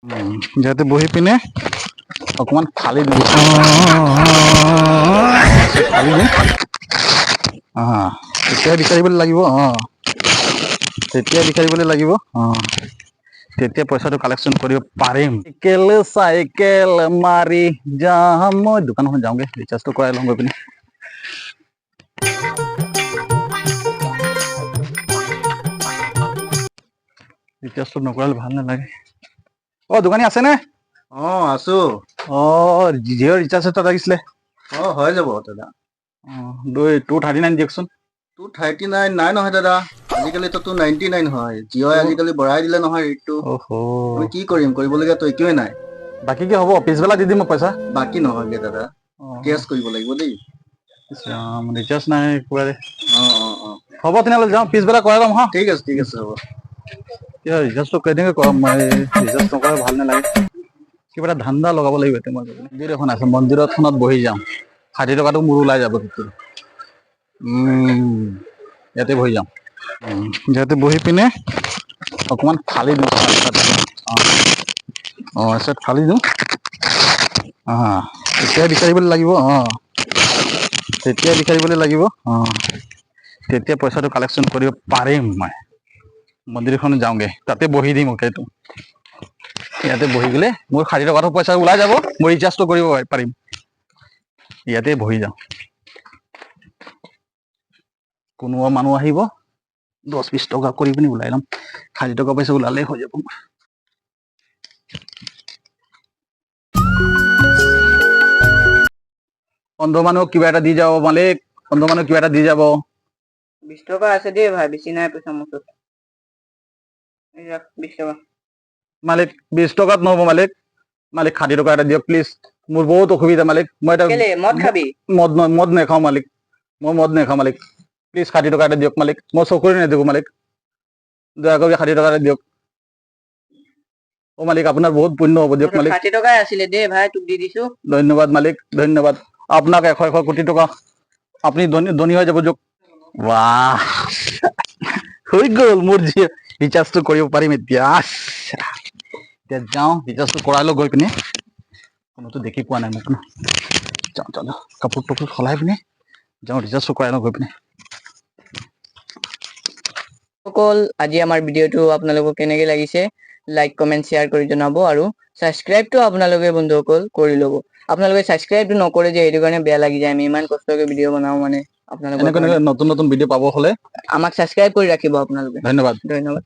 ইয়াতে বহি পিনে অকণমান ফালি দিওঁ, ফালি দিওঁ। অঁ, তেতিয়া বিচাৰিবলৈ লাগিব। অঁ, তেতিয়া বিচাৰিবলৈ লাগিব। অঁ, তেতিয়া পইচাটো কালেকশ্যন কৰিব পাৰিম। চাইকেল চাইকেল মাৰি যাম। মই দোকানখন যাওঁগে, ৰিচাৰ্জটো কৰাই লওঁ গৈ পিনে। ৰিচাৰ্জটো নকৰালে ভাল নালাগে। অ, দোকানী আছেনে? অ, আছো। অ, জিঅ' ৰিচাৰ্জ এটা লাগিছিলে। অ, হৈ যাব দাদা। অ, দুই 239 দিয়কচোন। 239 নাই নহয় দাদা, আজিকালিতো 299 হয়। জিঅ'ই আজিকালি বঢ়াই দিলে নহয় ৰেটটো। অহ। আমি কি কৰিম, কৰিবলগীয়াতো একোৱেই নাই। বাকী কি হ'ব? পিছবেলা দি দিম মই পইচা। বাকী নহয়গে দাদা, কেছ কৰিব লাগিব দেই। ইছ ৰাম, ৰিচাৰ্জ নাই একেবাৰে। অ অ অ হ'ব তেনেহ'লে, যাওঁ, পিছবেলা কৰাই ল'ম। হা। ঠিক আছে, ঠিক আছে, হ'ব। এতিয়া ৰিচাৰ্জটো কেনেকৈ কৰাম মই? ৰিচাৰ্জ নকৰাই ভাল নালাগে। কিবা এটা ধান্দা লগাব লাগিব এতিয়া মই। মন্দিৰ এখন আছে, মন্দিৰতখনত বহি যাওঁ। 60 টকাটো মোৰ ওলাই যাব তেতিয়া। ইয়াতে বহি যাওঁ। ইয়াতে বহি পিনে অকণমান ফালি দিওঁ। অঁ অঁ তাৰপিছত ফালি দিওঁ। অঁ, তেতিয়া বিচাৰিবলৈ লাগিব। অঁ, তেতিয়া বিচাৰিবলৈ লাগিব। অঁ, তেতিয়া পইচাটো কালেকশ্যন কৰিব পাৰিম মই। মন্দিৰখন যাওঁগে, তাতে বহি দিম। অ'কেটো ইয়াতে বহি গ'লে মোৰ 60 টকাটো পইচা ওলাই যাব, মই ৰিচাৰ্জটো কৰিব পাৰিম। ইয়াতে বহি যাওঁ। কোনোবা মানুহ আহিব, 10-20 টকা কৰি পিনি ওলাই ল'ম। 60 টকা পইচা ওলালেই হৈ যাব মোৰ। অন্ধ মানুহক কিবা এটা দি যাব মালিক, অন্ধ মানুহক কিবা এটা দি যাব। 20 টকা আছে দেই ভাই, বেছি নাই পইচা মোৰ ওচৰত। এই ৰাখ, 20 টকা। মালিক, 20 টকাত নহ'ব মালিক। মালিক, 60 টকা এটা দিয়ক প্লিজ। মোৰ বহুত অসুবিধা মালিক, মই এটা কেলে মদ খাবি? মদ নহয়, মদ নাখাওঁ মালিক, মই মদ নাখাওঁ মালিক। প্লিজ 60 টকা এটা দিয়ক মালিক, মই চকুৰে নেদেখো মালিক। দয়া কৰি 60 টকা এটা দিয়ক। অ মালিক, আপোনাৰ বহুত পুণ্য হ'ব, দিয়ক মালিক। 60 টকাই আছিলে দেই ভাই, তোক দি দিছো। ধন্যবাদ মালিক, ধন্যবাদ আপোনাক। এশ এশ কোটি টকা, আপুনি ধনী ধনী হৈ যাব দিয়ক। বাহ, হৈ গ'ল, মোৰ যি ৰিচাৰ্জটো কৰিব পাৰিম এতিয়া। আচ্ছা, এতিয়া যাওঁ, ৰিচাৰ্জটো কৰাই লওঁ গৈ পিনে। কোনোতো দেখি পোৱা নাই মোক ন? যাওঁ যাওঁ যাওঁ, কাপোৰ তাপোৰ সলাই পিনে যাওঁ, ৰিচাৰ্জটো কৰাই লওঁ গৈ পিনে। সকল, আজি আমাৰ ভিডিঅ'টো আপোনালোকক কেনেকে লাগিছে লাইক, কমেণ্ট, শ্বেয়াৰ কৰি জনাব আৰু ছাবস্ক্ৰাইবটো আপোনালোকে বন্ধুসকল কৰি ল'ব। আপোনালোকে ছাবস্ক্ৰাইবটো নকৰে যে, সেইটো কাৰণে বেয়া লাগি যায়। আমি ইমান কষ্টকে ভিডিঅ' বনাও মানে আপোনালোকৰ এনেকুৱা কাৰণে। এনেকুৱা নতুন নতুন ভিডিঅ' পাব হ'লে আমাক ছাবস্ক্ৰাইব কৰি ৰাখিব আপোনালোকে। ধন্যবাদ। ধন্যবাদ।